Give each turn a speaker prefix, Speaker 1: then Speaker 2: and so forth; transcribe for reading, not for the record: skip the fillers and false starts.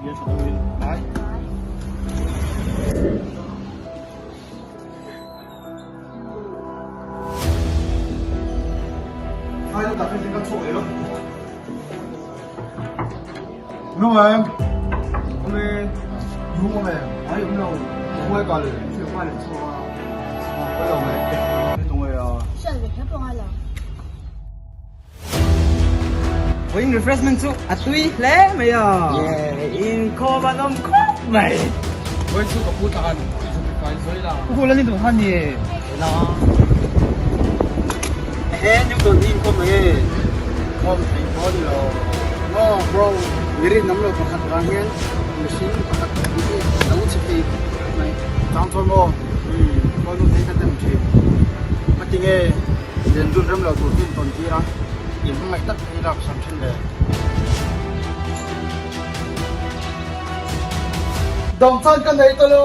Speaker 1: Bia tha turin. Bye.
Speaker 2: Vawiin refreshment chu a tui hle mai a. Inkhawm an awm khawp mai.
Speaker 3: Vawiin chu ka pu tlan i zuk fai zawi la.
Speaker 2: Pu la ni duh khan ni. La. Ehe Newton hi inkhawm mai e.
Speaker 3: Khawm thei pawh ni lo. Maw bro mirin awm lo pakhat vang hian mihring pakhat hi lo chhe thei mai. Chang chuan maw khaw nu thei ka tem thin. Ka ti nge Lian dun rem lo tur hi in tawn tir a, in hmangaih tak hi lak hran thin le.
Speaker 4: Dawng chan ka nei ta lo.